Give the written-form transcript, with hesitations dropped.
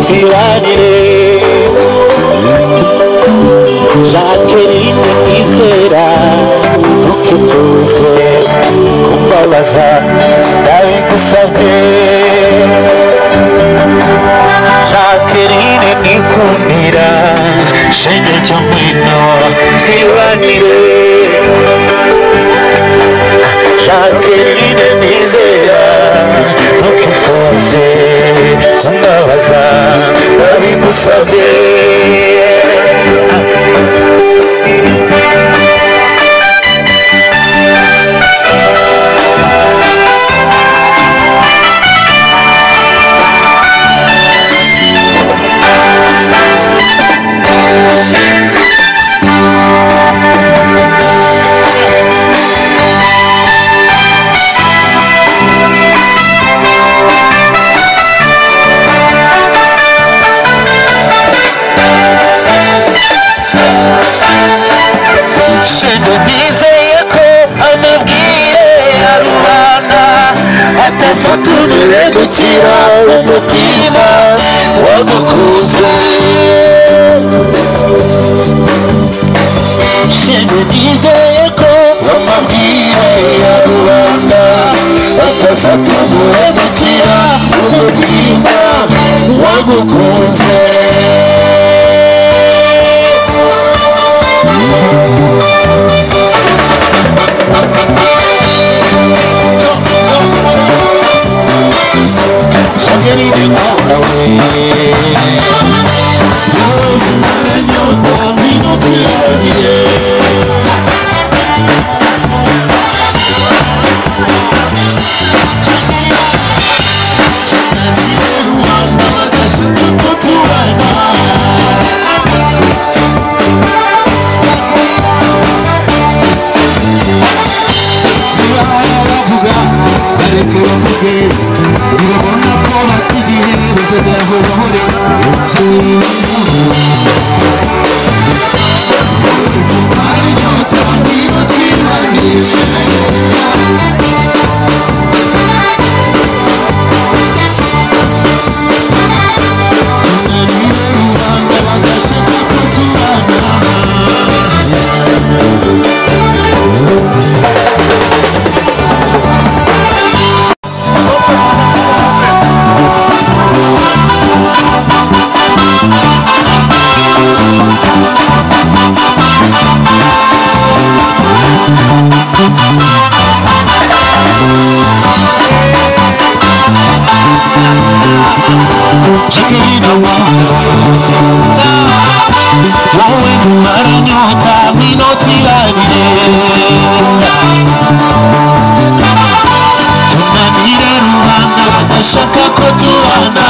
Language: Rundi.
twibanire. Jacqueline nizera ntukifuze kumbabaza ndabigusabye. Jacqueline nikundira shenge cyo ngwino twibanire. Jacqueline nizera ntukifuze kumbabaza ndabigusabye. Nizeye ko amubwire ya rubanda atazatumire gukira umutima wagukunze. Shenge nizeye ko amubwire ya rubanda atazatumire gukira umutima wagukunze. Jacqueline wowe kumara inyota ngwino twibanire. Tunanire rubanda badashaka ko tubana.